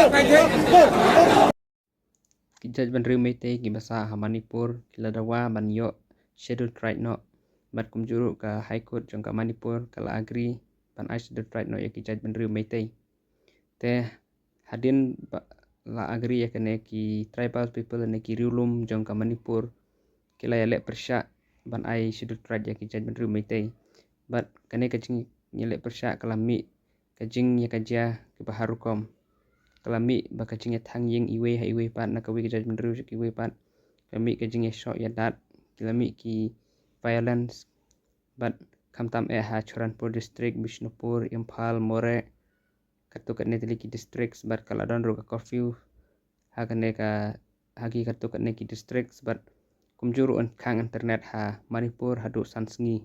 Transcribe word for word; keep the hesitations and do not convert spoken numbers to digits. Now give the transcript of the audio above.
Ki jaitbynriew Meitei kiba sah ha Manipur ki la dawa ban ïoh Scheduled Tribe noh. Bad kumjuh ruh ka High Court jong ka Manipur ka la agree ban ai Scheduled Tribe noh ïa ki jaitbynriew Meitei. Te hadien ba la agree ïa kane, ki tribal people ne ki riewlum jong ka Manipur ki la ïaleh pyrshah ban ai Scheduled Tribe ïa ki jaitbynriew Meitei. Bad kane ka jingïaleh pyrshah ka la mih ka jingïakajia kaba har rukom. Ka la mih ba ka jingïathang ïing iwei ha iwei pat, na kawei ka jaitbynriew sha kiwei pat. Ka la mih ka jingïashoh ïadat, ki la mih ki violence. Bad khamtam eh ha Churachandpur District, Bishnupur, Imphal, Moreh, katto katne tylli ki districts, bad ka la don ruh ka curfew ha kane ka, ha ki katto katne ki districts. Bad kumjuh ruh yn khang internet ha Manipur haduh san sngi.